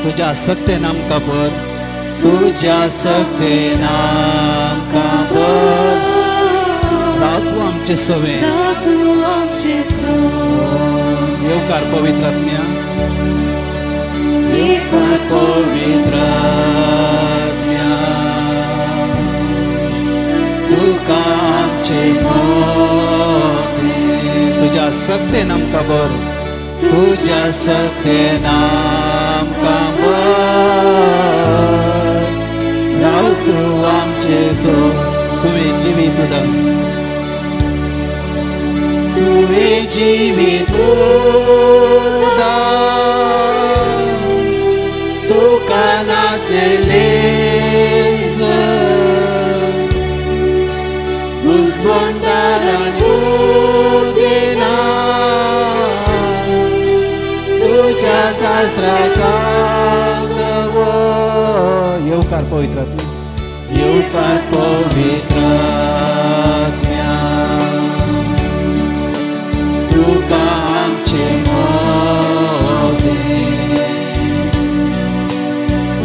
तुज्या सक्तेन आमकां भर, तुज्या सक्तेन आमकां भर. राव तूं आमचे सवें. राव तूं आमचे सवें. येवकार पवित्र आत्म्या, येवकार पवित्र आत्म्या, तुका आमचे मोदें. तुज्या सक्तेन आमकां भर, तुज्या सक्तेन आमकां भर. राव तूं आमचे सो. तुवें जिवीत उदक, तुवें जिवीत उदक, सुकनातलें बुजवणदारान दिना तुज्या सासराक. येवकार पवित्र आत्म्या, येवकार पवित्र आत्म्या, तुका आमचे मोदें.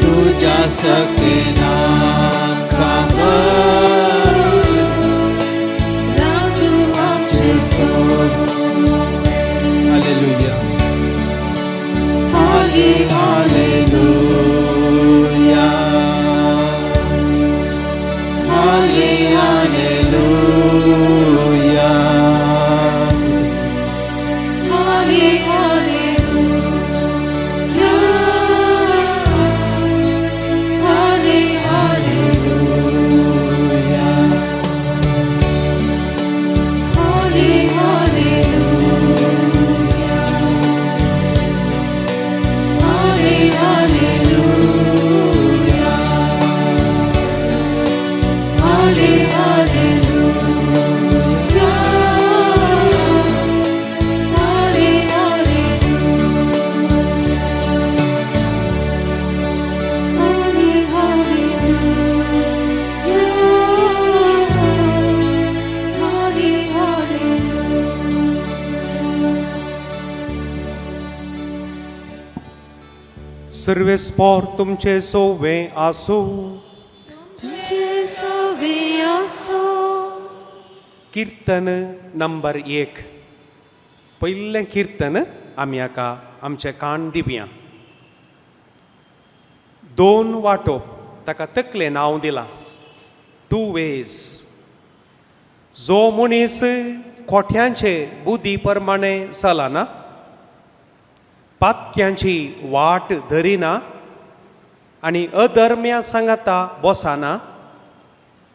तुज्या सक्तेन आमकां भर. राव तूं आमचे सवें. Hallelujah. Halle, hallelujah. Halle, hallelujah. Halle, hallelujah. Halle, hallelujah. Halle, hallelujah. Halle, hallelujah. Halle, hallelujah. Halle, hallelujah. Halle, hallelujah. Halle, hallelujah. सर्वेस्पोर तुमचे सोवे आसूं. तुमचे सवे आसो. कीर्तन नंबर 1, पयलें कीर्तन आमी हाका आमचे कान दिवया. दोन वाटो ताका तकले नांव दिलां, टू वेज. जो मनीस खोट्यांचे बुद्धी प्रमाणे चलना, पातक्यांची वाट धरिना आनी अधर्म्या सांगाता बसना,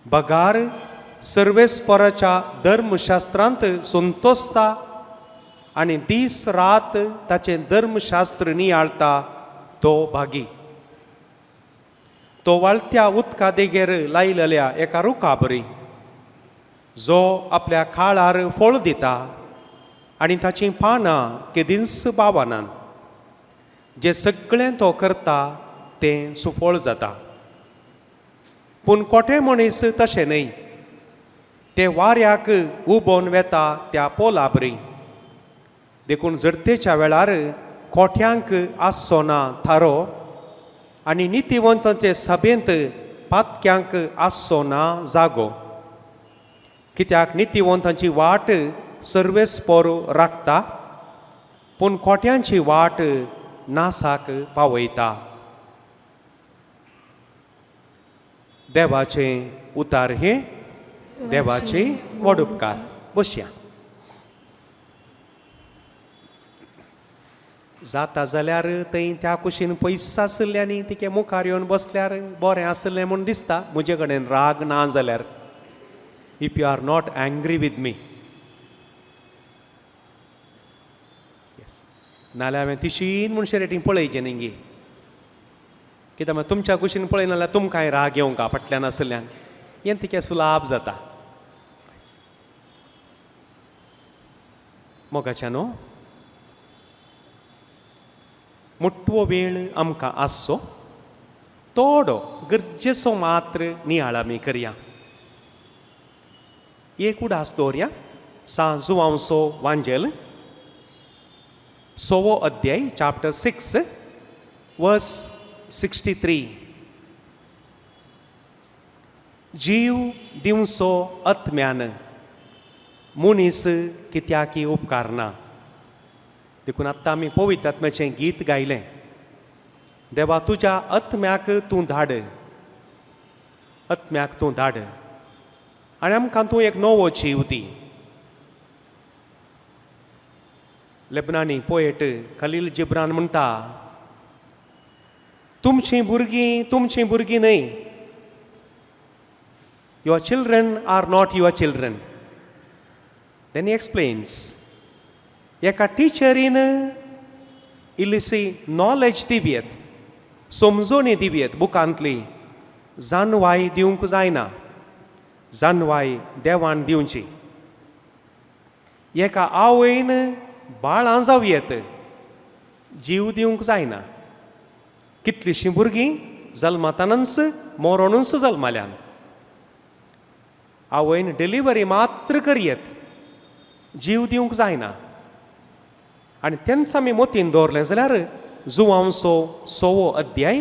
बगार सर्वेस्पराच्या धर्मशास्त्रांत संतोसता आनी दीस रात ताचें धर्मशास्त्र नियाळता, तो भागी. तो वाळत्या उदका देगेर लायलेल्या एका रुखा बरी, जो आपल्या काळार फळ दिता आनी ताचीं पानां केदींच बावनात. जें सगळें तो करता तें सुफळ जाता. पूण कोठे मनीस तशें न्हय, ते वाऱ्याक उबोन वेता त्या पोला बरी. देखून जडतेच्या वेळार कोठ्यांक आसचो ना थारो आनी नितीवंतांचे सभेंत पातक्यांक आसचो ना जागो. कित्याक नितीवंतांची वाट सर्वेस्पोर राखता, पूण खोट्यांची वाट नासाक पावयता. देवाचें उतार हें. देवाचे व्हड उपकार. बसया. जाता जाल्यार थंय त्या कुशीन पयस आशिल्ले आनी तिके मुखार येवन बसल्यार बरें आसलें म्हूण दिसता. म्हजे कडेन राग ना जाल्यार, if you are not angry with me, yes. नाल्यार हांवें तिशीन म्हूण रेटींग पळयचें न्ही गे. कित्याक मागीर तुमच्या कुशीन पळयना जाल्यार तुमकांय राग येवंक फाटल्यान आसल्यान हें तिके सुलाभ जाता. मोगाच्या न्हू, मोटवो वेळ आमकां आसचो थोडो गरजेचो मात्र नियाळ आमी करया. एक उडास दवरया. सां जुवांवचो वांजेल, 6वो अध्याय, चॅप्टर 6 वर्स 63. जीव दिवचो आत्म्यान मनीस कित्याकी उपकारना. देखून आत्तां आमी पवित्र आत्म्याचें गीत गायलें. देवा, तुज्या आत्म्याक तूं धाड, आत्म्याक तूं धाड आनी आमकां तूं एक नवो जीव दी. लेबनानी पोएट खलील जिब्रान म्हणटा, तुमचीं भुरगीं तुमचीं भुरगीं न्हय. Your children are not your children. Then he explains, एका टिचरीन इल्लीशी नॉलेज दिवयेत, समजोणी दिवयेत बुकांतली, जानवाय दिवंक जायना. जानवाय देवान दिवची. एका आवयन बाळां जावयेत, जीव दिवंक जायना. कितलींशीं भुरगीं जल्मतानाच मरोणूच जल्माल्यान. आवयन डिलिव्हरी मात्र करयेत, जीव दिवंक जायना. आनी तेंच आमी मोतीन दवरलें जाल्यार जुवांवचो सवो अध्याय,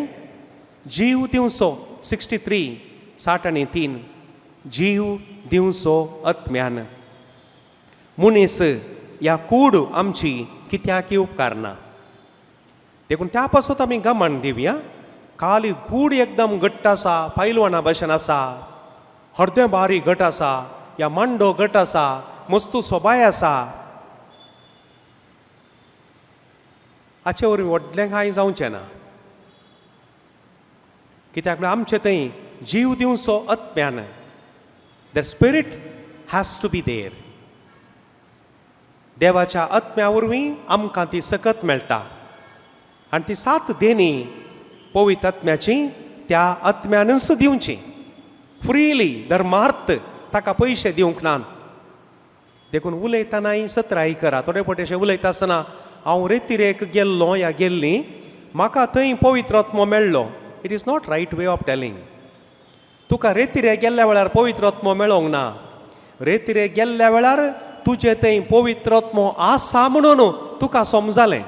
जीव दिवचो, 63, 63, जीव दिवचो आत्म्यान मनीस या कूड आमची कित्याक उपकारना. देखून त्या पासत आमी गमन दिवया. काली कूड एकदम घट्ट आसा, पैलवाना भशेन आसा, हरदें बारीक घट आसा या मांडो घट आसा, मस्तू सोबाय आसा, हाचे वरवीं व्हडलें कांय जावचें ना. कित्याक म्हळ्यार आमचे थंय जीव दिवचो आत्म्यान. The spirit has to be there. देवाच्या आत्म्या वरवीं आमकां ती सकत मेळटा आनी ती सात देणी पवित्र आत्म्याची त्या आत्म्यानूच दिवची, फ्रिली, धर्मार्थ, ताका पयशे दिवंक ना. देखून उलयतनाय सत्राय करा. थोडे फावटी अशें उलयता आसतना, हांव रेतिरेक गेल्लो या गेल्ली, म्हाका थंय पवित्र आत्मो मेळ्ळो. It is not right way of telling. तुका रेतिरे गेल्ल्या वेळार पवित्र आत्मो मेळोंक ना. रेतिरे गेल्ल्या वेळार तुजे थंय पवित्र आत्मो आसा म्हणून तुका समजालें.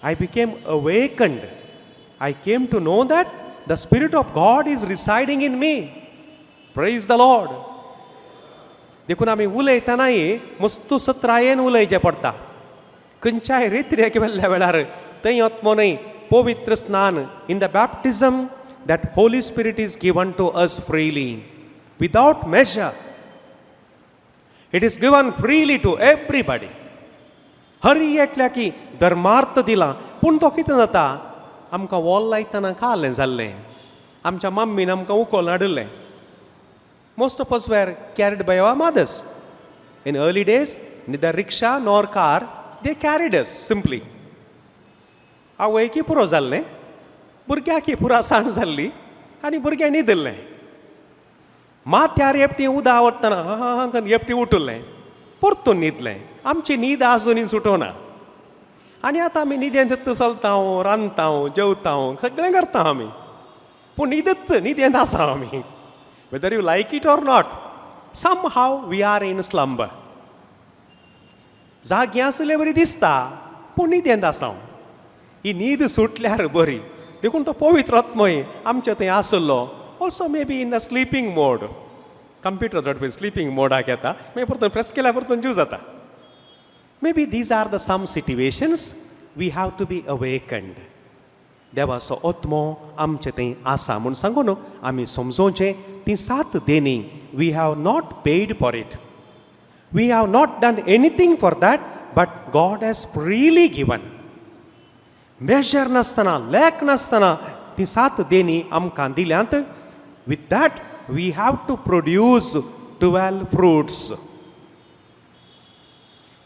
I became awakened. I came to know that the Spirit of God is residing in me. Praise the Lord. देखून आमी उलयतनाय मस्तू सत्रायेन उलयचें पडटा. खंयच्याय रेतिरेक गेल्ल्या वेळार थंय आत्मो न्हय. पवित्र स्नान, in the baptism, that Holy Spirit is given to us freely, without measure. It is given freely to everybody. हर एकल्याकी धर्मार्थ दिला. पूण तो कितें जाता, आमकां वोल लायतना कालें जाल्लें, आमच्या मम्मीन आमकां उकोल हाडिल्लें. Most of us were carried by our mothers. In early days, neither rickshaw nor car, they carried us simply. आवयकी पुरो जाल्लें, भुरग्याकी पुरासाण जाल्ली आनी भुरगें न्हिदिल्लें. माथ्यार एकटी उदक वतना हा हा करून एकटी उठलें, परतून न्हिदलें. आमची न्हीद आजुनूय सुटोना आनी आतां आमी न्हिदेंत चलता, रांदता, जेवता, सगळें करता आमी, पूण न्हिदच न्हिदेंत आसा आमी. Whether you like it or not, somehow we are in slumber. जागे आसले बरी दिसता, पूण न्हिदेंत आसा हांव. ही न्हीद सुटल्यार बरी. देखून तो पवित्र आत्मय आमचे थंय आसलो, also may be in a sleeping mode. Computer थोडे स्लिपींग मोडाक येता, मागीर परतून प्रेस केल्यार परतून जीव जाता. Maybe these are the some situations we have to be awakened. देवाचो आत्मो आमचे थंय आसा म्हूण सांगून आमी समजोवचें. ती सात देणी, we have not paid for it. We have not done anything for that, but God has freely given. Measure नासतना, लेख नासतना ती सात देणी आमकां दिल्यांत. With that we have to produce 12 fruits.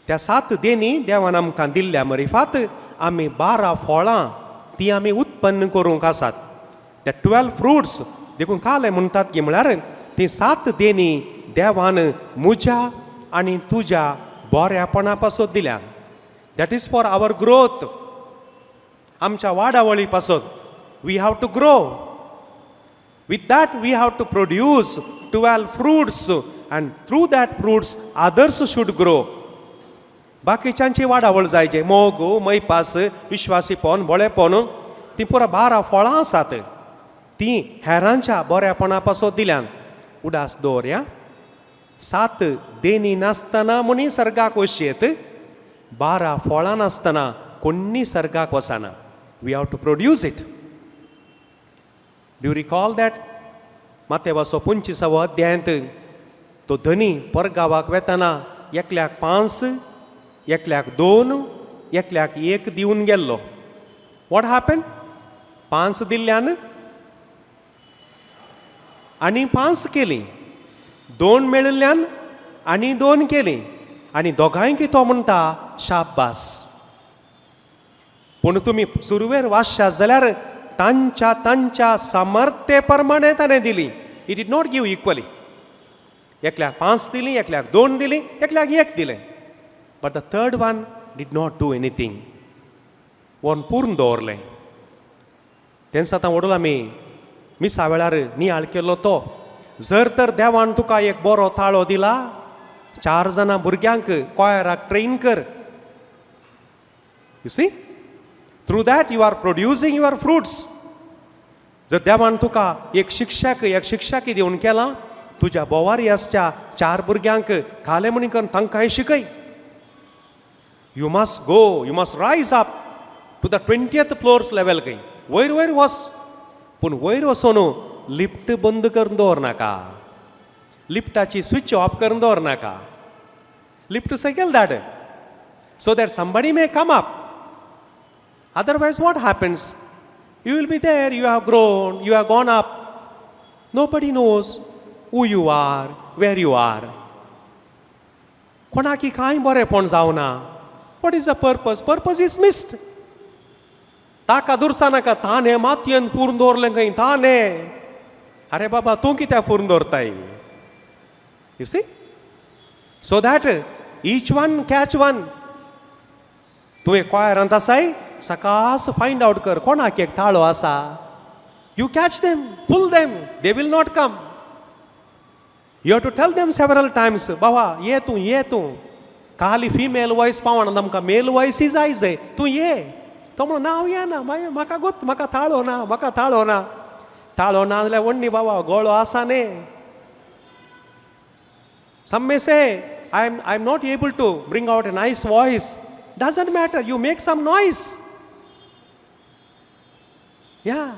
त्या सात देणी देवान आमकां दिल्ल्या मरिफात आमी 12 फळां ती आमी उत्पन्न करूंक आसात, त्या 12 फ्रुट्स. देखून काल म्हणटात की म्हळ्यार ती सात देणी देवान म्हज्या आनी तुज्या बऱ्यापणा पासत दिल्या. That is for our growth. आमच्या वाडावळी पासत. We have to grow. With that we have to produce 12 fruits, and through that fruits others should grow. बाकीच्यांची वाडावळ जायचे, मोग, मैपास, विश्वासीपण, भोळेपण. तीं पुरा 12 फळां आसात, तीं हेरांच्या बऱ्यापणा पासत दिल्यान. उडास दवर, सात देणी नासतना मनीस सर्गाक वचयेत, 12 फळां नासतना कोण्णी सर्गाक वचना. We have to produce it. Do recall that मातेवाचो 25वो अध्यायांत तो धनी परगांवाक वेतना एकल्याक 5, एकल्याक 2, एकल्याक 1 दिवन गेल्लो. What happen? 5 दिल्ल्यान आनी 5 केली, 2 मेळिल्ल्यान आनी 2 केली आनी दोगांयकी तो म्हणटा शाबास. पूण तुमी सुरवेर वाचशात जाल्यार तांच्या तांच्या सामर्थ्ये प्रमाणे ताणें दिली. He did not give equally. एकल्याक 5 दिली, एकल्याक 2 दिली, एकल्याक 1 दिलें. But the third one did not do anything. One पूर्ण दवरलें. तेन्ना आतां व्हडलो आमी मिसा वेळार नियाळ केलो तो जर तर देवान तुका एक बरो ताळो दिला, 4 जाणां भुरग्यांक कॉयराक ट्रेन कर. You see, through that you are producing your fruits. जर देवान तुका एक शिक्षक, एक शिक्षकी दिवन केलां, तुज्या बोवारी आसच्या 4 भुरग्यांक खाले म्हणी करून तांकांय शिकय. You must go, you must rise up to the 20th floors level. खंय वयर वयर वच, पूण वयर वचून लिफ्ट बंद करून दवर नाका, लिफ्टाची स्विच ऑफ करून दवर नाका. लिफ्ट सकयल धाड so that somebody may come up. Otherwise, what happens? You will be there, you have grown, you have gone up. Nobody knows who you are, where you are. कोणाकी कांय बरेंपण जावना. What is the purpose? Purpose is missed. ताका दुरसा नाका, ताणें मातयेन पुरून दवरलें खंय ताणें. अरे बाबा, तूं कित्याक पुरून दवरताय? You see, so that each one catch one. तूं एक कॉयरांत आसाय, सकास फायंड आउट कर कोणाक एक ताळो आसा. You catch them, pull them. They will not come. You have to tell them several times, बाबा ये तूं, ये तूं. खाली फिमेल वॉयस पावना आमकां, मेल वॉयस जाय जाय. तूं ये. तो म्हणून ना, हांव येना, मागीर म्हाका गोत, म्हाका ताळो ना, म्हाका ताळो ना. ताळो ना जाल्यार वण्णी बाबा, गळो आसा न्ही. Some may say, I am not able to bring out a nice voice. Doesn't matter, you make some noise. Yeah.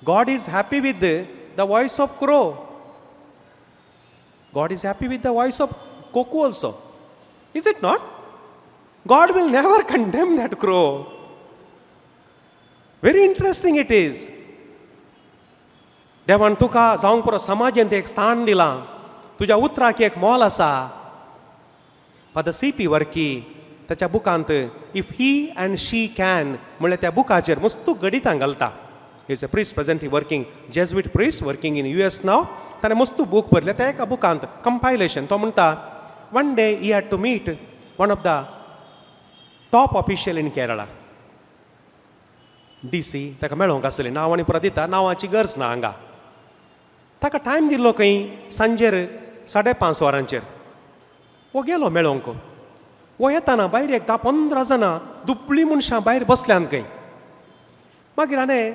God is happy with the voice of crow. God is happy with the voice of cuckoo also. Is it not? God will never condemn that crow. Very interesting it is. देवान तुका जावंक पुरो समाजांत एक स्थान दिलां, तुज्या उतराक एक मोल आसा. फादर सी पी वर्की ताच्या बुकांत "If He and She Can" म्हणल्यार त्या बुकाचेर मस्तू गणितां घालता. Is a priest presently working, Jesuit priest working in US now. ताणें मस्तू बूक बरयले. त्या एका बुकांत कंपायलेशन तो म्हणटा, one day he had to meet one of the top official in Kerala, DC. ताका मेळोंक आसलें. नांव आनी परत दिता, नांवाची गरज ना हांगा. ताका टायम दिल्लो खंय सांजेर 5:30 वरांचेर. हो गेलो मेळोंक. हो येताना भायर एक 10-15 जाणां दुबळीं मनशां भायर बसल्यांत खंय. मागीर हाणें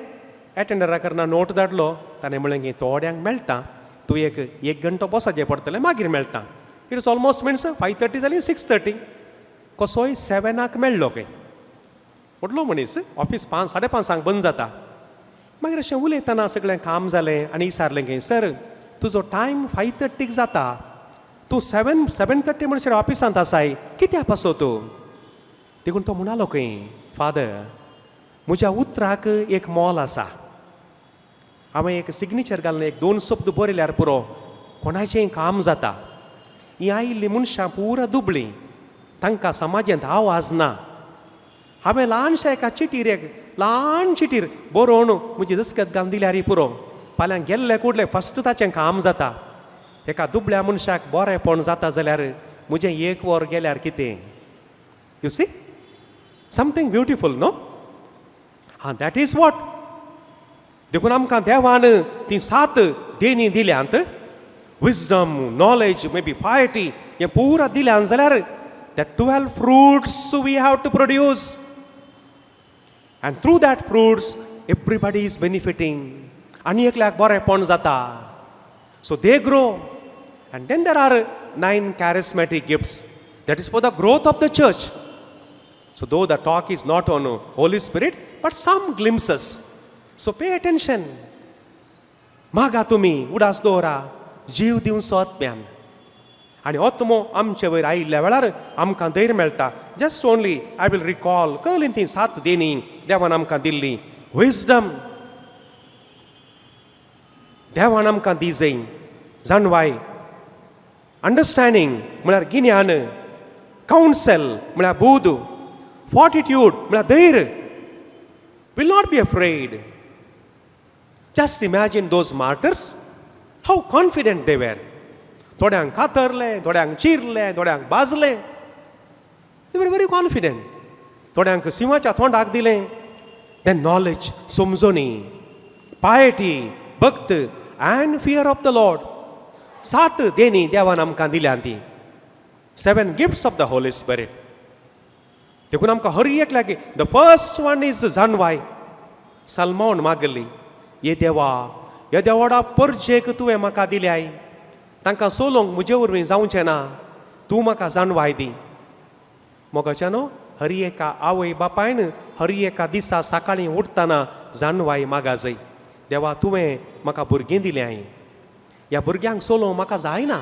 एटेंडरा करना नोट धाडलो. ताणें म्हणलें की थोड्यांक मेळटा, तूं एक एक घंटो बसाचें पडटलें, मागीर मेळटा. It is almost means 5:30 जाली, 6:30. कसोय 7आक मेळ्ळो खंय. व्हडलो मनीस, ऑफीस 5 5:30 बंद जाता. मागीर अशें उलयतना सगळें काम जालें आनी विचारलें की सर, तुजो टायम 5:30क जाता, तूं 7, 7:30 म्हणसर ऑफिसांत आसाय, कित्याक पासो तूं? देखून तो म्हणालो खंय, फादर, म्हज्या उतराक एक मोल आसा. हांवें एक सिग्नेचर घालून एक दोन शब्द बरयल्यार पुरो, कोणाचेंय काम जाता. हीं आयिल्लीं मनशां पुरा दुबळीं, तांकां समाजांत आवाज ना. हांवें ल्हानशा एका चिटीर, एक ल्हान चिटीर बरोवन म्हजी दस्कत घालून दिल्यार पुरो, फाल्यां गेल्ले कुडले फस्ट ताचें काम जाता. एका दुबळ्या मनशाक बरेंपण जाता जाल्यार म्हजें एक वर गेल्यार कितें? You see, something beautiful, no? हां, that is what. देखून आमकां देवान ती सात देणी दिल्यांत, wisdom, knowledge, may be piety, हें पुरा दिल्यान जाल्यार the 12 fruits we have to produce. And through that fruits everybody is benefiting. आनी एकल्याक बरेंपण जाता. So they grow. And then there are nine charismatic gifts. That is for the growth of the church. So though the talk is not on Holy Spirit, but some glimpses. So pay attention. मागा तुमी, उडास दवरा, जीव दिवचो आत्म्यान आनी आत्मो आमचे वयर आयिल्ल्या वेळार आमकां धैर्य मेळटा. Just only I will recall कळ्ळीं ती सात देणी देवान आमकां दिल्ली. विजडम देवान आमकां दी जाय, जाणवाय, अंडरस्टँडींग म्हळ्यार गिन्यान, कावन्सेल म्हळ्यार बूद, फॉर्टिट्यूड म्हळ्यार धैर्य. Will not be afraid. Just imagine those martyrs, how confident they were. थोड्यांक कातरले, थोड्यांक चिरले, थोड्यांक भाजले. They were very confident. थोड्यांक सिंवाच्या तोंडाक दिलें. Then knowledge, समजणी, पायटी, भक्त and fear of the Lord. सात देणी देवान आमकां दिल्या ती, seven gifts of the Holy Spirit. देखून आमकां हर एकल्याक the first one is जाणवाय. सलमावन मागली, ये देवा, येद्या व्हडा परजेक तुवें म्हाका दिल्याय, तांकां चलोवंक म्हजे वरवीं जावचें ना, तूं म्हाका जाणवाय दी. मोगाच्यानो, हर एका आवय बापायन हर एका दिसा सकाळीं उठतना जाणवाय मागा जाय. देवा, तुवें म्हाका भुरगीं दिल्याय, ह्या भुरग्यांक चलोवंक म्हाका जायना,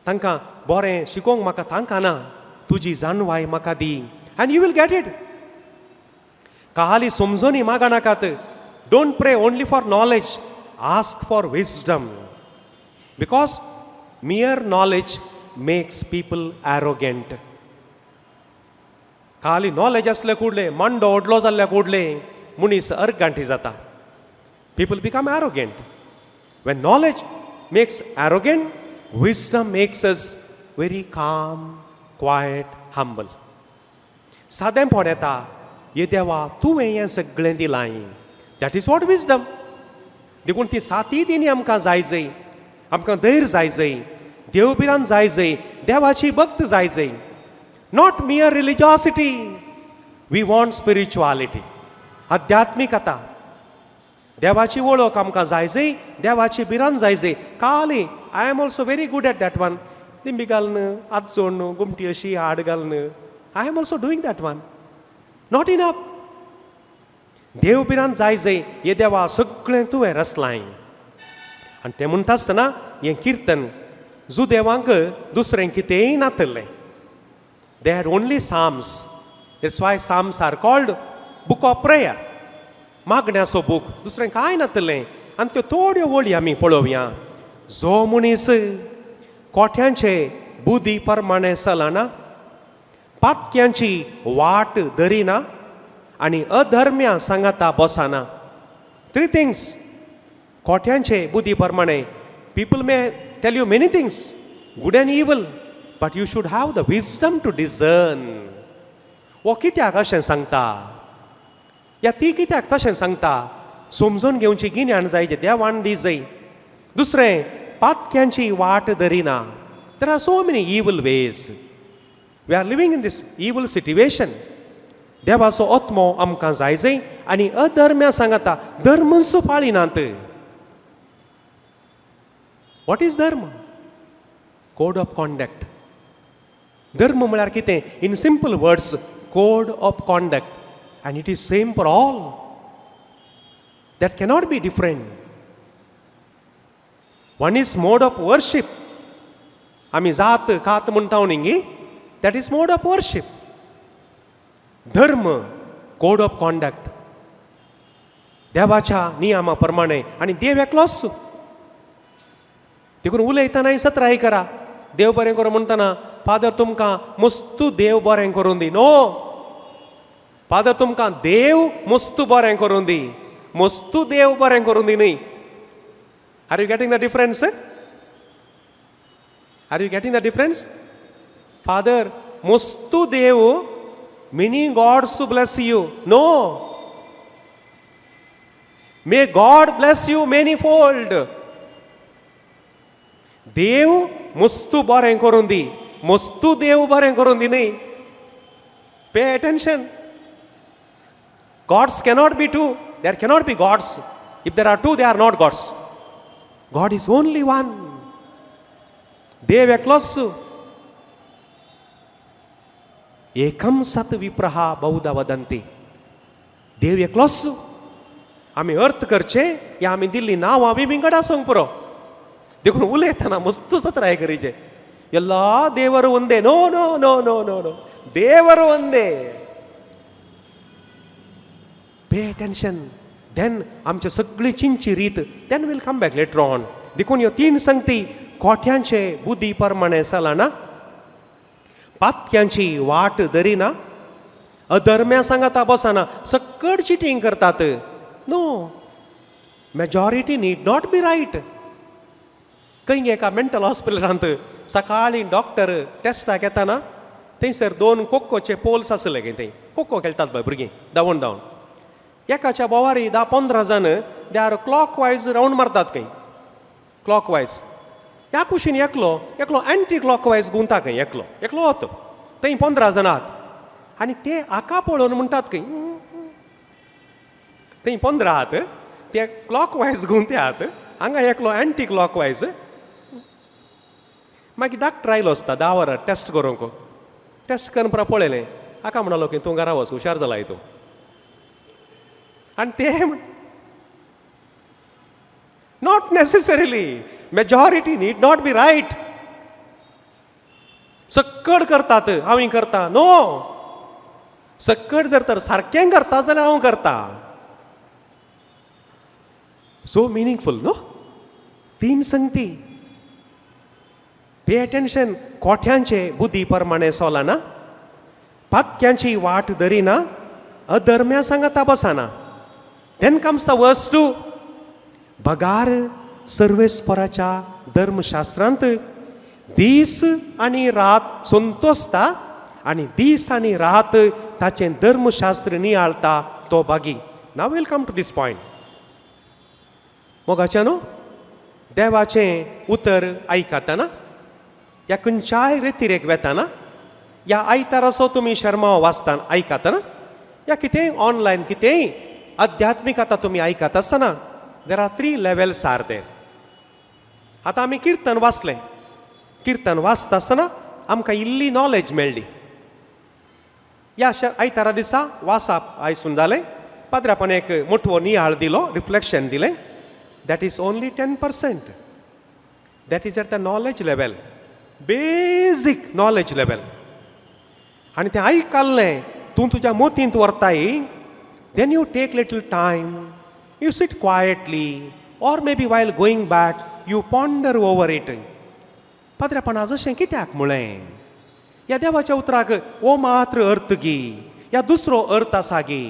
तांकां बरें शिकोवंक म्हाका तांकां ना, तुजी जाणवाय म्हाका दी. And you will get it. खाली समजोनी मागा नाकात. Don't pray only for knowledge, ask for wisdom, because mere knowledge makes people arrogant. खाली नॉलेज आसले कुडले, मांडो व्हडलो जाल्ल्या कुडले मनीस अर्गांटी जाता. People become arrogant. When knowledge makes arrogant, wisdom makes us very calm, quiet, humble. सादेंपण येता. ये देवा, तुवें हें सगळें दिलां. That is what wisdom. देखून ती साती दिनी आमकां जाय जय. आमकां धैर्य जाय जय, देवभिरांत जाय जय, देवाची भक्त जाय जय. Not mere religiosity, we want spirituality. आध्यात्मिकता, देवाची वळख आमकां जाय जय, देवाची भिरांत जाय जय. खाली I am also very good at that one. दिंबी घालून, हात जोडून, गुमटी अशी आड घालून, I am also doing that one. Not enough. देव भिरांत जाय जय. हे देवा, सगळें तुवें रचलाय. आनी तें म्हणटा आसतना हें किर्तन, जुदेवांक दुसरें कितेंय नातलें. They had only Psalms. It's why Psalms are called book of prayer, मागण्याचो बूक. दुसरें कांय नातलें. आनी त्यो थोड्यो वळी आमी पळोवया. जो मनीस कोठ्यांचे बुदी प्रमाणे चलना, पातक्यांची वाट धरिना आनी अधर्म्या सांगाता बसना. Three things. खोट्यांचे बुद्धी प्रमाणे. People may tell you many things, good and evil, but you should have the wisdom to discern. हो कित्याक अशें सांगता या ती कित्याक तशें सांगता, समजून घेवची गिन्यान जाय, जें देवान दी जाय. दुसरें, पातक्यांची वाट धरिना. There are so many evil ways. We are living in this evil situation. देवाचो आत्मो आमकां जाय जाय. आनी अधर्म्या सांगता, धर्मच पाळिनात. What is dharma? Code of conduct. धर्म म्हळ्यार कितें? In simple words, code of conduct, and it is same for all. That cannot be different. One is mode of worship. आमी जात कात म्हणटा न्ही, that is mode of worship. धर्म, code of conduct, देवाच्या नियमा प्रमाणे. आनी देव एकलोच. देखून उलयतनाय सत्राय करा. देव बरें करूं म्हणटना, फादर तुमकां मस्तू देव बरें करूं दी. नो, फादर तुमकां देव मस्तू बरें करूं दी, मस्तू देव बरें करूं दी न्ही. Are you getting the difference? Are you getting the difference? Father मस्तू Dev, many gods bless you. No, may God bless you many fold. देव मस्तू बरें करूं दी, मस्तू देव बरें करूं दी न्ही. Pay attention. Gods cannot be two. There cannot be gods. If there are two, they are not gods. God is only one. देव एकलोच. एकम सत विप्रहा बहुधा वदंती. देव एकलोच. आमी अर्थ करचे या आमी दिल्ली नांवां बी विंगड आसूंक पुरो. देखून उलयतना मस्त सत्राय करीचे. ಎಲ್ಲ ದೇವರು ಒಂದೇ. No, no, no, no, no, no. ದೇವರು ಒಂದೇ. Pay attention. Then आमचे सगळी चिंची रीत, then we'll come back later on. देखून ह्यो तीन संगती: कोट्यांचे बुद्धी प्रमाणे चलना, पातक्यांची वाट धरिना, अधर्म्या सांगाता बसना. सक्कड चिटींग करतात. No, majority need not be right. खंय एका मेंटल हॉस्पिटलांत सकाळीं डॉक्टर टेस्टाक येताना थंयसर दोन कोकोचे पोल्स आसले खंय. थंय कोको खेळटात पळय भुरगीं धांवून धांवून. एकाच्या बोवारी 10-15 जाण, they are clock wise round मारतात खंय, क्लॉक वायज. ह्या कुशीन एकलो एकलो एंटी क्लॉक वायज घुंवता खंय. एकलो एकलो वता. थंय 15 जाण आहात आनी ते हाका पळोवन म्हणटात खंय. थंय 15 आहात, ते क्लॉक वायज घुंवत्यात, हांगा एकलो एंटी क्लॉक वायज. मागीर डॉक्टर आयलो आसता 10 वरां टेस्ट करूंक. टेस्ट करून पुरा पळयलें. हाका म्हणलो की तूं घरा वच, हुशार जालाय तूं. आनी ते, not necessarily, majority need not be right. सक्कड करतात, हांव करता. नो, सक्कड जर तर सारकें करता जाल्यार हांव करता. सो मिनींगफूल न्हू तीन संगती? Pay attention. कोठ्यांचे बुद्धी प्रमाणे सोलाना, पातक्यांची वाट धरिना, अधर्म्या सांगाता बसना. Then comes the verse 2. बगार सर्वेस्पराच्या धर्मशास्त्रांत दीस आनी रात संतोसता आनी दीस आनी रात ताचें धर्मशास्त्र नियाळता तो भागी. Now we'll come to this point. मोगाच्यानो, देवाचें उतर आयकतना या खंयच्याय रेतिरेक वेताना या आयताराचो तुमी शर्माव वाचतना, आयकतना या कितेंय ऑनलायन कितेंय आध्यात्मीक आतां तुमी आयकत आसतना, there are three levels are there. आतां आमी किर्तन वाचलें. किर्तन वाचता आसतना आमकां इल्ली नॉलेज मेळ्ळी. ह्या आयतारा दिसा वासाप आयसून जालें. पाद्रापान एक मोठो नियाळ दिलो, रिफ्लेक्शन दिलें. That is only 10%. That is at the knowledge level, basic knowledge level. आनी तें आयकल्लें तूं तुज्या मोतींत व्हरताय. Then you take little time, you sit quietly or maybe while going back you ponder over it. पाद्रापान आज अशें कित्याक म्हळें? ह्या देवाच्या उतराक हो मात्र अर्थ गी या दुसरो अर्थ आसा गी?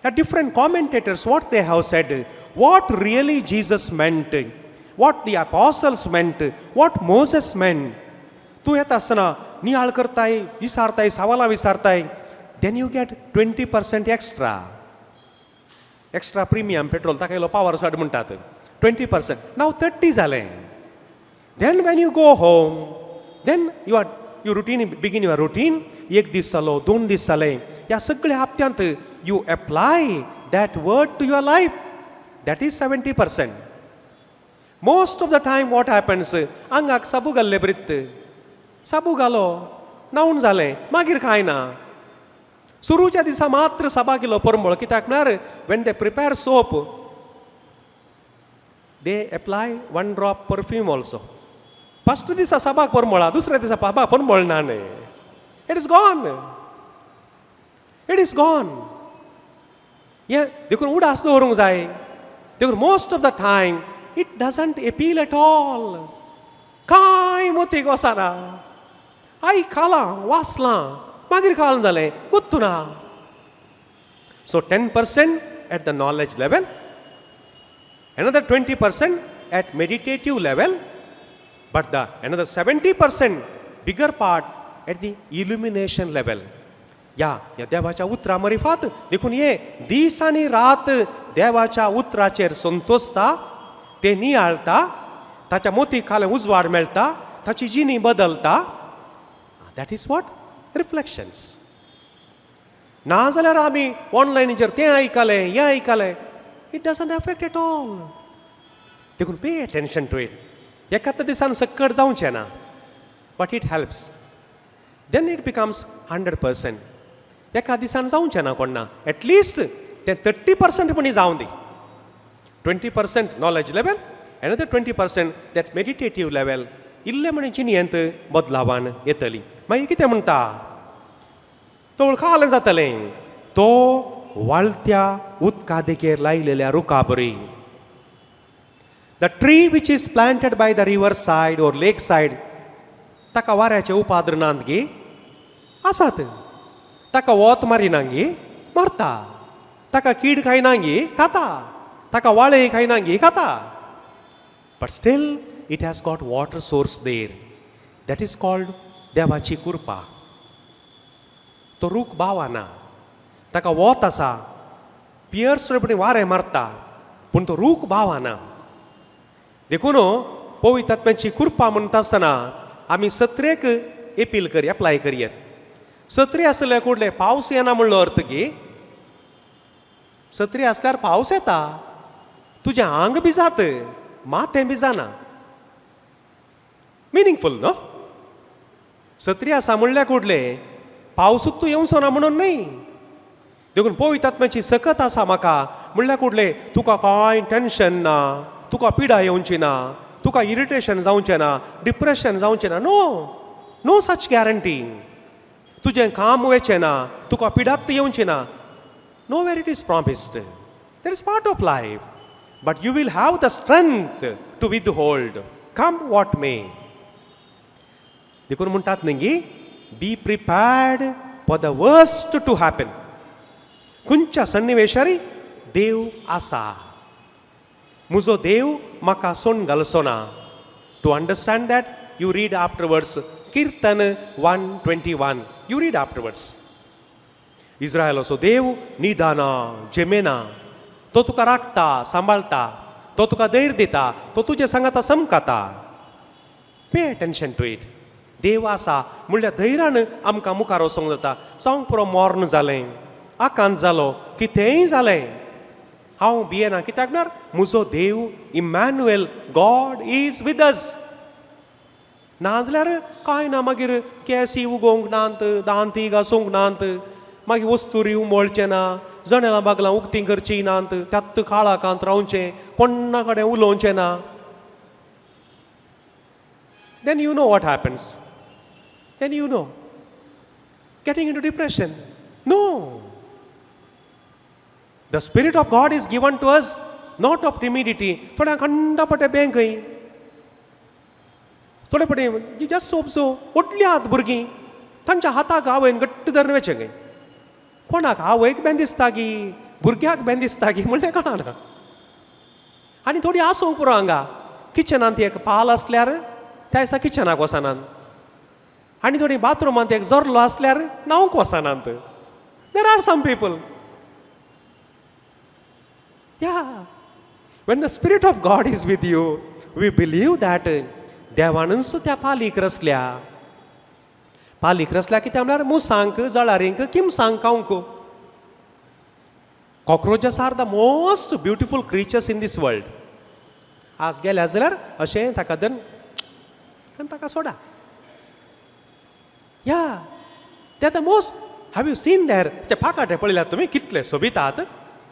ह्या different commentators, what they have said, what really Jesus meant, what the apostles meant, what Moses meant. तूं येता आसतना नियाळ करताय, विसारताय, सवालां विसारताय. Then you get 20% extra, extra premium petrol. ताका इल्लो पावर चड म्हणटात. 20%, नाव 30 जालें. Then when you go home, then you are you routine begin your routine. एक दीस जालो, 2 दीस जाले, ह्या सगळ्या हप्त्यांत you apply that word to your life. That is 70%. Most of the time what happens? आंगाक साबू घाल्ले ब्रित्त. साबू घालो, न्हावून जालें, मागीर कांय ना. सुरूच्या दिसा मात्र साबा किलो परमळ. कित्याक म्हळ्यार when they prepare soap, they apply one drop perfume also. First दिसा साबाक परमळा, दुसऱ्या दिसा बाबा परमळ ना न्हय. It is gone, it is gone. हें देखून उडास दवरूंक जाय. देखून most of the time it doesn't appeal at all. कांय मोतीक वचना. आयकलां, वाचलां, मागीर काल जालें, गुत्तू ना. So 10% at the knowledge level, another 20% at meditative level, but the another 70% bigger part at the illumination level. या ह्या देवाच्या उतरा मरिफात. देखून हे दीस आनी रात देवाच्या उतराचेर संतोसता, ते नियाळता, ताच्या मोती खाले उजवाड मेळटा, ताची जिणी बदलता. That is what reflections. ना जाल्यार आमी ऑनलायनीचेर तें आयकलें हें आयकलें, it doesn't affect at all. देखून पे अटेन्शन टू it. एकाच दिसान सक्कड जावचें ना, but it helps. Then it becomes 100%. एका दिसान जावचें ना कोण ना, एटलिस्ट तें 30% पुणी जावं दी. 20% knowledge level, another 20% that meditative level. इल्लें म्हण जिणयेंत बदलावान येतली. मागीर कितें म्हणटा तो, वळखालें जातलें, तो वाळत्या उदका देगेर लायलेल्या रुखा बरी. The tree which is planted by the river side or lake side, ताका वाऱ्याचे उपाद्र नात गी? आसात. ताका वत मारिना गी? मारता. ताका कीड खायना गी? खाता. ताका वाळे खायना गी? खाता. But still it has got water source there. That is called देवाची कृपा. तो रूख बावना. ताका वत आसा, पियर्स पणी वारें मारता, पूण तो रूख बावना. देखून पवित्र आत्म्याची कृपा म्हणटा आसतना आमी सत्रेक एपील कर एप्लाय करयेत. सत्री आसल्यार कुडले पावस येना म्हणलो अर्थ की? सत्री आसल्यार पावस येता, तुजें आंग भिजात, माथें भिजाना. मिनींगफूल न्हू? सत्री आसा म्हणल्यार कुडले पावसूच तूं येवचो ना म्हणून न्हय. देखून पवित्र आत्म्याची सकत आसा म्हाका म्हणल्यार कुडले तुका कांय टेन्शन ना, तुका पिडा येवची ना, तुका इरिटेशन जावचें ना, डिप्रेशन जावचें ना. No, no such guarantee. तुजें काम वचें ना, तुका पिडात येवची ना, nowhere it is promised. That is part of life, but you will have the strength to withhold, come what may. देखून म्हणटात न्ही गी, be prepared for the worst to happen. खंयच्या सन्निवेशारी देव आसा, म्हजो देव म्हाका सोडून घालचो ना. To understand that, you read afterwards Kirtan 121. You read afterwards. इस्रायलाचो देव निदाना जेमेना. तो तुका राखता, सांबाळटा, तो तुका धैर्य दिता, तो तुजे सांगाता समकाता. Pay attention to it. देव आसा म्हणल्यार धैर्यान आमकां मुखार वचोंक जाता. जावंक पुरो, मर्ण जालें, आकांत जालो, कितेंय जालें, हांव भियेना. कित्याक म्हळ्यार म्हजो देव Emmanuel, God is with us. नाजाल्यार कांय ना, मागीर केंस उगोवंक नात, दांती घासूंक नात, मागीर वस्तुरी उमळचें ना, जनेलां बागलां उक्तीं करचीं नात, त्यात काळाकांत रावचें, कोणा कडेन उलोवचें ना. Then you know what happens. Then you know, getting into depression. No. The Spirit of God is given to us not of timidity. थोड्यांक खंडपटे बँक खंय थोडे पटे जस्ट ऑब्जर्व, व्हडलीं आहात भुरगीं, तांच्या हाताक आवयन घट्ट धरून वचें खंय. कोणाक आवयक बेन दिसता गी, भुरग्याक बेन दिसता गी म्हणलें कळना. आनी थोडी आसूंक पुरो, हांगा किचनांत एक पाल आसल्यार त्या दिसा किचनाक वचनात, आनी थोडी बाथरुमांत एक जोरलो आसल्यार न्हावंक वचनात. There are some people. Yeah, when the Spirit of God is with you, we believe that देवानूच त्या पालीक रचल्या. पालीक रचल्या कित्याक म्हळ्यार मुसांक, जळारींक, किमसांक खावंक. Cockroaches are the most beautiful creatures in this world. आज गेल्या जाल्यार अशें ताका धरून आनी ताका सोडा. Yeah, they the most. Have you seen there? ते पाकाटे पळयल्यात तुमी, कितले सोबीत आहात,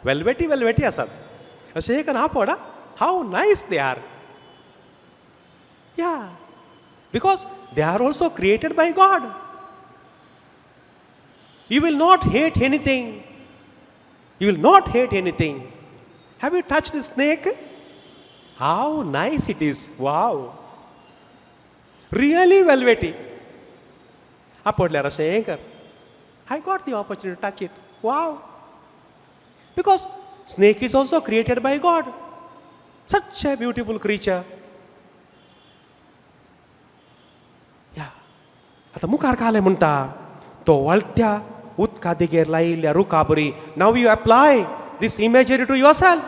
वेलवेटी वेलवेटी आसात. अशें एक आपड, how nice they are. Yeah, because they are also created by God. You will not hate anything. You will not hate anything. Have you touch the snake? How nice it is! Wow, really velvety. आपडल्यार अशें कर. I got the opportunity touch it. Wow, because snake is also created by God. Such a beautiful creature. Yeah. आतां मुखार कालें म्हणटा, तो वळत्या उदका देगेर लायिल्ल्या रुखा बरी. Now you apply this imagery to yourself.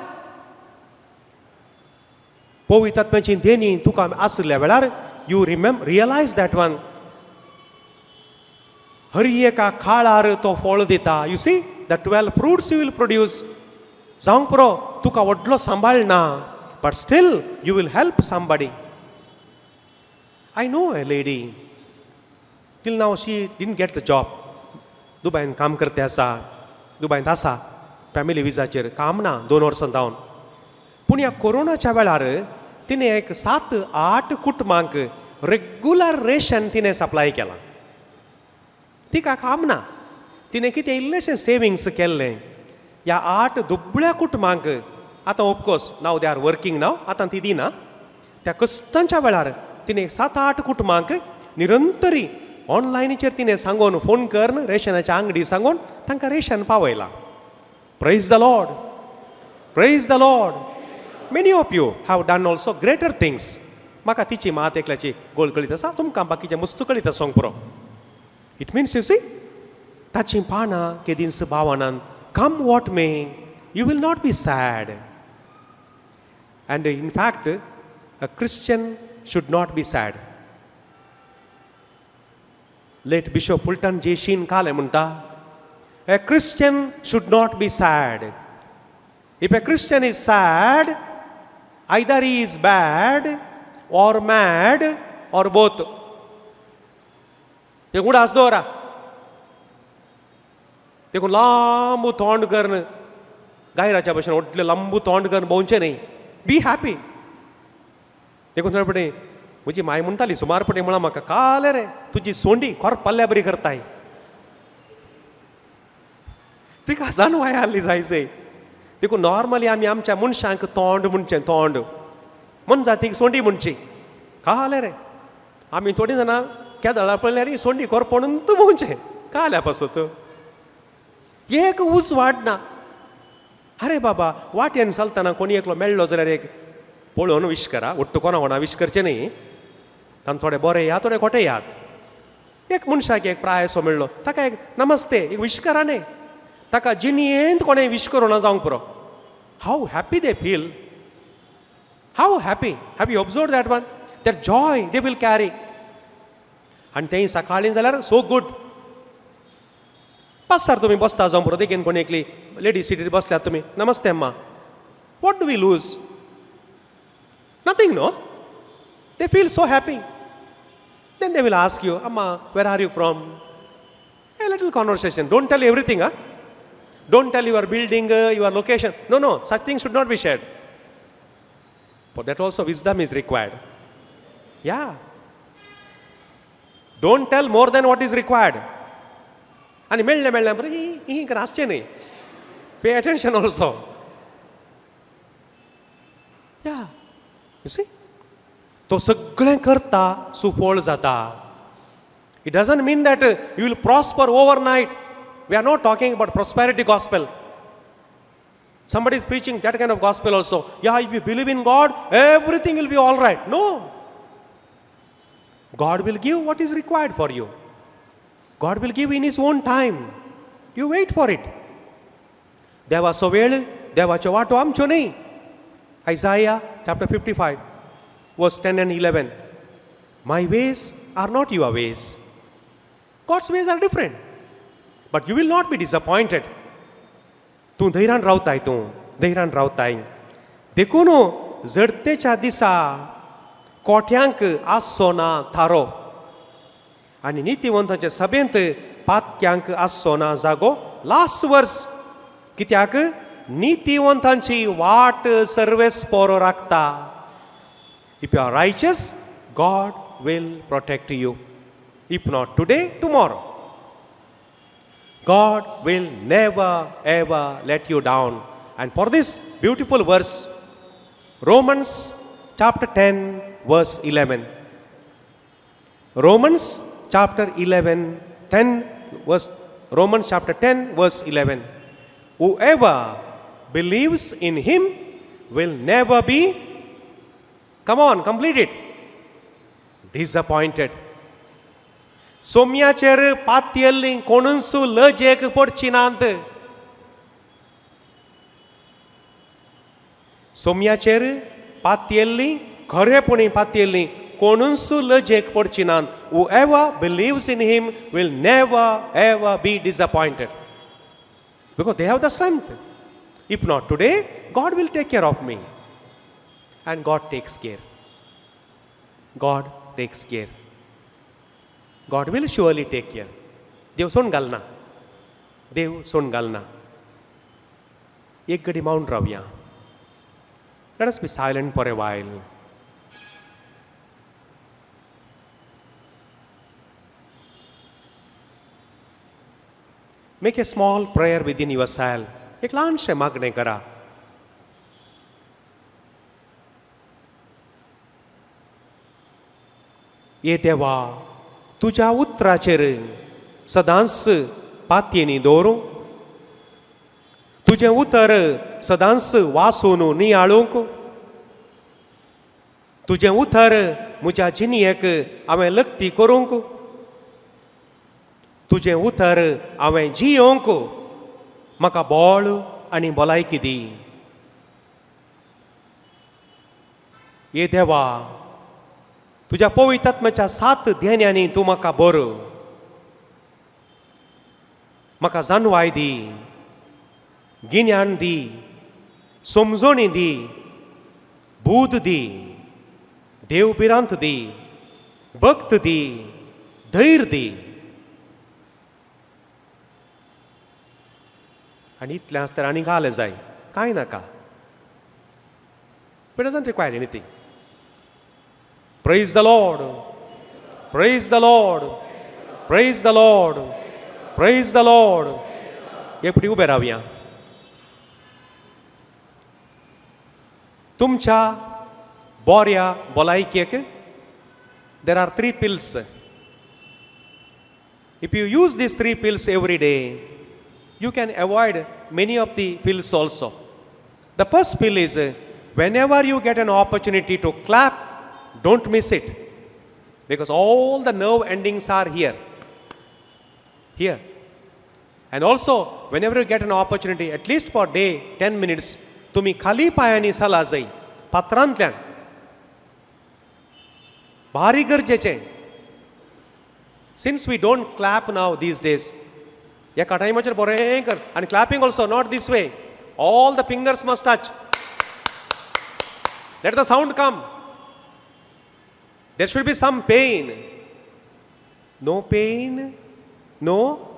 पवित्र आत्म्याची देणी तुका आसल्या वेळार you realize that one. हर एका काळार तो फळ दिता. You see the 12 fruits you will produce. जावंक पुरो तुका व्हडलो सांबाळ ना, but still you will help somebody. I know a lady, till now she didn't get the job. दुबयन काम करते आसा, दुबयंत आसा फॅमिली विजाचेर, काम ना 2 वर्सां जावन. पूण ह्या कोरोनाच्या वेळार तिणें एक सात आठ कुटुंबांक रेगुलर रेशन तिणें सप्लाय केलां. तिका काम ना, तिणें कितें इल्लेशें सेविंग्स केल्लें ह्या आठ दुबळ्या कुटुंबांक. आतां of course now they are working now, आतां ती दिना. त्या कश्टांच्या वेळार तिणें सात आठ कुटुंबांक निरंतरी ऑनलायनीचेर तिणें सांगून, फोन करून, रेशनाच्या आंगडी सांगून तांकां ration पावयलां. Praise the Lord, praise the Lord. Many of you have done also greater things. म्हाका तिची मात एकल्याची गोळ कळीत आसा, तुमकां बाकीचें मस्त कळीत आसूंक पुरो. It means, you see, ताचीं पानां केदींच बावनान. Come what may, you will not be sad. And in fact, a Christian should not be sad. Late Bishop Fulton J Sheen काले म्हणटा, a Christian should not be sad. If a Christian is sad, either he is bad or mad or both. ते उडास दवरा. देखून लांब तोंड करून, गायराच्या भशेन व्हडलें लांब तोंड करून भोंवचें न्ही. Be happy. देखून थोडे पटे म्हजी माय म्हणटाली, सुमार पटे म्हळां म्हाका, काले रे तुजी सोंडी खोर पल्ल्या बरी करताय. तिका जानवाय आहली जायचे. देखून नॉर्मली आमी आमच्या मनशांक तोंड म्हणचें, तोंड, मनजातीक सोंडी म्हणची. काले रे, आमी थोडीं जाणां केदळा पळयल्यार सोंडी कोरपणून भोंवचें काल्या पासत. एक उजवाड ना. अरे बाबा, वाटेन चलतना कोणी एकलो मेळ्ळो जाल्यार एक पळोवन विश करा. ಒಟ್ಟು कोणा कोणा विश करचें न्ही, तांकां थोडे बरे या, थोडे खोटे यात. एक मनशाक एक प्राय असो मेळ्ळो, ताका एक नमस्ते, एक विश करा न्ही. ताका जिणयेंत कोणें विश करूं ना जावंक पुरो. How happy they feel, how happy. Have you observe that one? That joy they will carry. आनी तेंय सकाळीं जाल्यार सो गूड. पासार तुमी बसता जावं पुरो, देखीन कोणी एकली लेडीज सिटीर बसल्यात तुमी, नमस्ते अम्मा. What do we lose? Nothing, no? They feel so happy. Then they will ask you, "Amma, where are you from?" A little conversation. Don't tell everything, huh? Don't tell your building, your location. No, such things should not be shared. For that also wisdom is required. Yeah. Don't tell more than what is required. आनी मेळ्ळें मेळ्ळें बरें ही ही आसचें न्ही. Pay attention also. Yeah, you see, तो सगळें करता, सुफळ जाता. It doesn't mean that you will prosper overnight. We are not talking about prosperity gospel. Somebody is preaching that kind of gospel also. Yeah, if you believe in God, everything will be all right. No. God will give what is required for you. God will give in His own time. You wait for it. देवाचो वेळ, देवाच्यो वाटो आमच्यो न्ही. Isaiah chapter 55, verse 10 and 11. My ways are not your ways. God's ways are different. But you will not be disappointed. तूं धैर्यान रावताय, तूं धैर्यान रावताय. देखून जडतेच्या दिसा कोठ्यांक आसचो ना थारो आनी नितिवंताच्या सभेंत पातक्यांक आसचो ना जागो. लास्ट वर्स. कित्याक नितिवंतांची वाट सर्वेस्पोरो राखता. If you are righteous, God will protect you. If not today, tomorrow. God will never ever let you down. And for this beautiful verse, Romans chapter 10, verse 11. Romans chapter 11, 10, verse, Romans chapter 10, verse 11. Whoever believes in him will never be, come on, complete it, disappointed. सोम्याचेर पातयेल्ली कोणूच लजेक पडची नात. सोम्याचेर पातयेल्ली, खरेपणी पातयेल्ली कोणूच लजेक पडची नात. Whoever believes in him will never ever be disappointed, because they have the strength. If not today, God will take care of me. And God takes care. God takes care. God will surely take care. देव सोडून घालना, देव सोडून घालना. एक घडी मावन रावया. Let us be silent for a while. Make a small prayer within yourself. एक ल्हानशें मागणें करा. ये देवा, तुज्या उतराचेर सदांच पातयेनी दवरूं, तुजें उतर सदांच वासून नियाळूंक, तुजें उतर म्हज्या जिणयेक हांवें लक्ती करूंक, तुजें उतर हांवें जियोवंक म्हाका बळ आनी भलायकी दी. ये देवा, तुज्या पवित्र आत्म्याच्या सात ध्येन्यांनी तूं म्हाका बरो, म्हाका जाणवाय दी, गिन्यान दी, समजोणी दी, बूद दी, देव भिरांत दी, भक्त दी, धैर्य दी. आनी इतलें आसतना आनी घालें जाय कांय नाका. It doesn't require anything. Praise the Lord. Praise the Lord. Praise the Lord. Praise the Lord. एक फावटी उबे रावया. तुमच्या बऱ्या भलायकेक there are three pills. If you use these three pills every day, you can avoid many of the pills also. The first pill is, whenever you get an opportunity to clap, don't miss it, because all the nerve endings are here. Here. And also, whenever you get an opportunity, at least for day, 10 minutes, तुमी खाली पांयांनी चला जाय पात्रांतल्यान. भारी गरजेचें. Since we don't clap now these days, एका टायमाचेर बरें कर. आनी clapping also not this way, all the fingers must touch. Let the sound come. There should be some pain. No pain, no.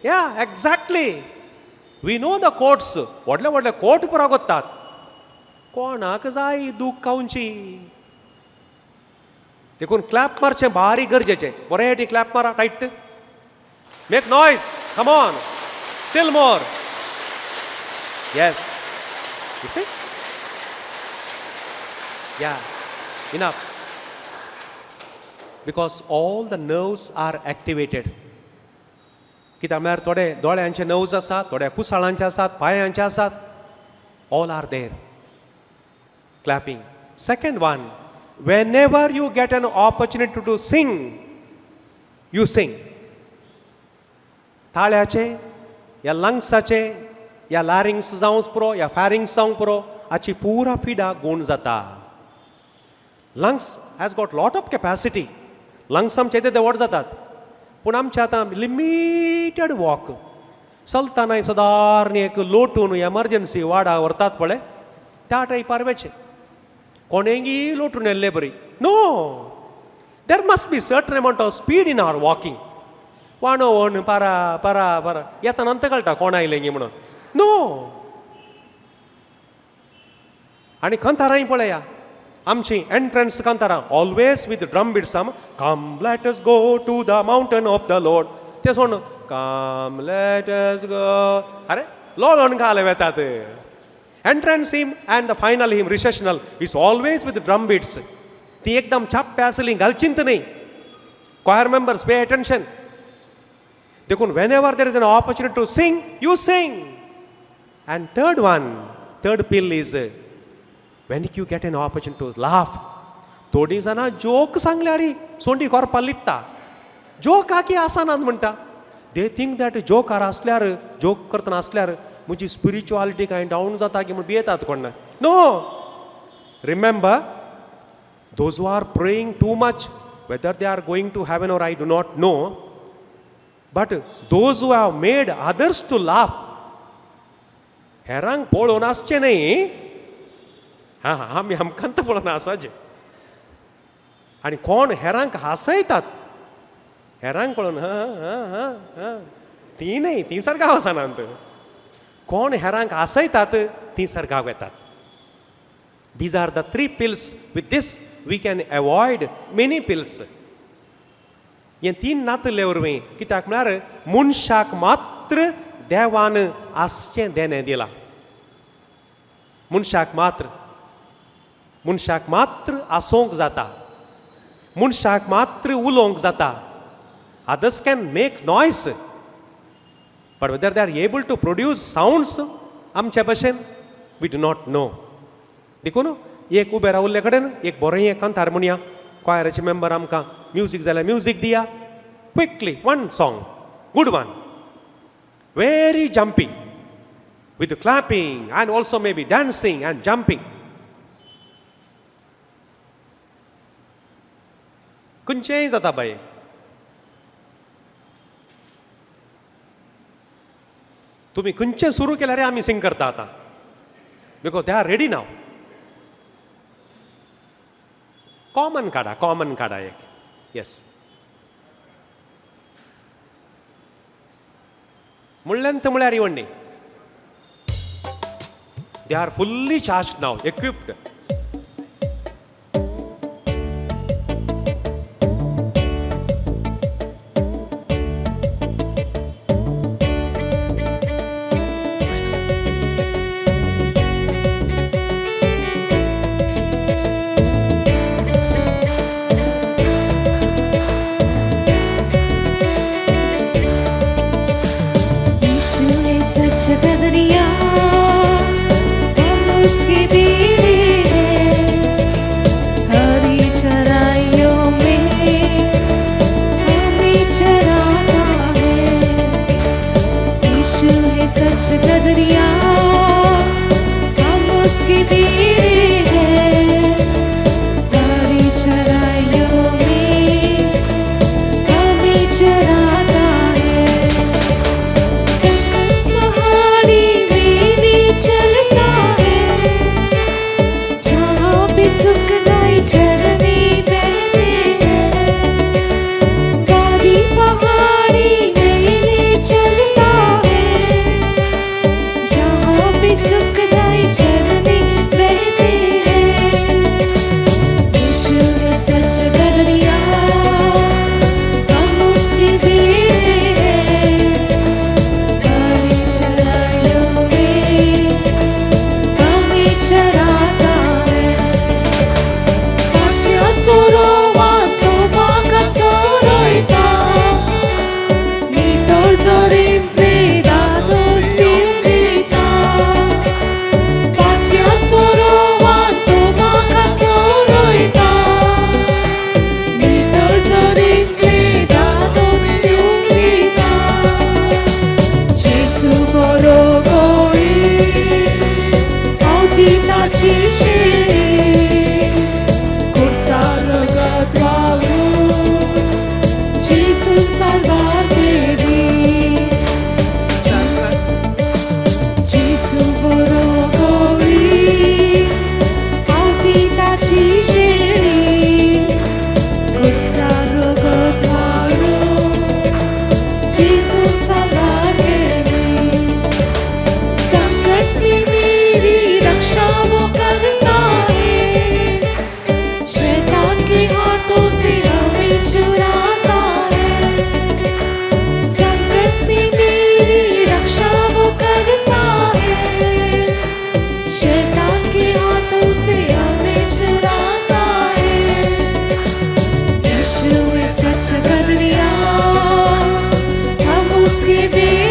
Yeah, exactly. We know the quotes. व्हडले व्हडले कोट पुरा कोत्तात. कोणाक जाय दूख खावची? देखून क्लॅप मारचें भारी गरजेचें. बरें टी क्लॅप मारा tight. Make noise. Come on. Still more. Yes. You see? Yeah. Enough. Because all the nerves are activated. कित्याक म्हळ्यार थोडे दोळ्यांचे नर्व्स आसात, थोड्या कुसाळांचे आसात, पांयांचे आसात. All are there. Clapping. Second one, whenever you get an opportunity to sing, you sing. ताळ्याचे या लंग्साचे या लारिंग्स जावंक पुरो या फॅरिंग्स जावंक पुरो, हाची पुरा पिडा गूण जाता. Lungs has got lot of capacity. Lungs आमचे येदे व्हड जातात, पूण आमचे आतां लिमिटेड वॉक चलतना सदारणी एक लोटून एमर्जन्सी वाडा व्हरतात पळय त्या टायपार वचें. कोणेंगी लोटून येल्ले बरी. No, there must be certain amount of speed in our walking. वाणोवन para para para येता नंतर कळटा कोण आयलें गी म्हणून. नो. आनी खंतारांय पळया, आमची एंट्रन्स कांतारां always with drum beats. Um come let us go to the mountain of the Lord. ते सोड, कम let us गो, अरे लोळोन घाल वेतात. Entrance hymn and the final hymn recessional is always with drum beats. ती एकदम छाप्पे आसली घालचींत न्ही. Choir members, pay attention. देखून whenever there is an opportunity to sing, you sing. And third one, third pill is, when you get an opportunity to laugh. थोडीं जाणां joke सांगल्यार सोंडी कोरपा लित्ता. Joke आकी आसनात म्हणटा. They think that जोकार आसल्यार, joke करतना आसल्यार म्हजी स्पिरिच्युअलिटी कांय डावन जाता की म्हूण भियेतात कोण. No, remember, Those who are praying too much, whether they are going to heaven or I do not know, but those who have made others to laugh, हेरांक पळोवन आसचें न्हय, हां आमी आमकां पळोवन आसाचें. आनी कोण हेरांक हांसयतात, हेरांक पळोवन हां हां हां हां, ती न्हय, ती सर्गाक वचनात. कोण हेरांक हांसयतात ती सर्गाक वेतात. These are the three pills. With this we can avoid many pills. हे तीन नातले वरवीं, कित्याक म्हळ्यार मनशाक मात्र देवान आसचें देणें दिलां. मनशाक मात्र, मनशाक मात्र आसोंक जाता, मनशाक मात्र उलोवंक जाता. Others can make noise, but whether they are able to produce sounds आमच्या भशेन, we do not know. देखून एक उबे रावल्ले कडेन एक बरें एक कांतार म्हणया. क्वायराचे मेंबर आमकां म्युजीक जाल्यार म्युजीक दिया. Quickly one song, good one, very jumpy, with clapping and also maybe dancing and jumping. खंयचेंय जाता बाये. तुमी खंयचें सुरू केल्यार आमी सिंग करता आतां, because they are ready now. Common काडा, कॉमन काडा एक. येस, मुळ्यांत म्हळ्यार इवण्णी. They are fully charged now, equipped. यीशु है सच का दरिया, हम उसके बेड़े हैं। हरी चराइयों में हमें चराता है। यीशु है सच का दरिया, हम उसके बेड़े हैं। हरी चराइयों में हमें चराता है। पहाड़ी में चलता है, जहाँ पे सुखदाई झरने बहते हैं। वादी पहाड़ी में चलता है, जहाँ पे सुखदाई झरने बहते हैं। यीशु है सच का दरिया, हम उसके बेड़े हैं। हरी चराइयों में हमें चराता है। पाचव्याचो रोवान तो म्हाका चरयता, नितळ झरींतले दादोस पिवंक दिता. पाचव्याचो रोवान तो म्हाका चरयता, नितळ झरींतले दादोस पिवंक दिता. जेजू बरो गवळी, हांव ताची शेळी, खुर्सार रगत व्हांवून जेजून साल्वार केली. जेजू बरो गवळी, हांव ताची शेळी, खुर्सार रगत व्हांवून जेजून साल्वार केली. संकट में मेरी रक्षा वो करता है, शैतान के हाथों से हमें छुड़ाता है। संकट में मेरी रक्षा वो करता है, शैतान के हाथों से हमें छुड़ाता है। यीशु है सच का दरिया, हम उसके बेड़े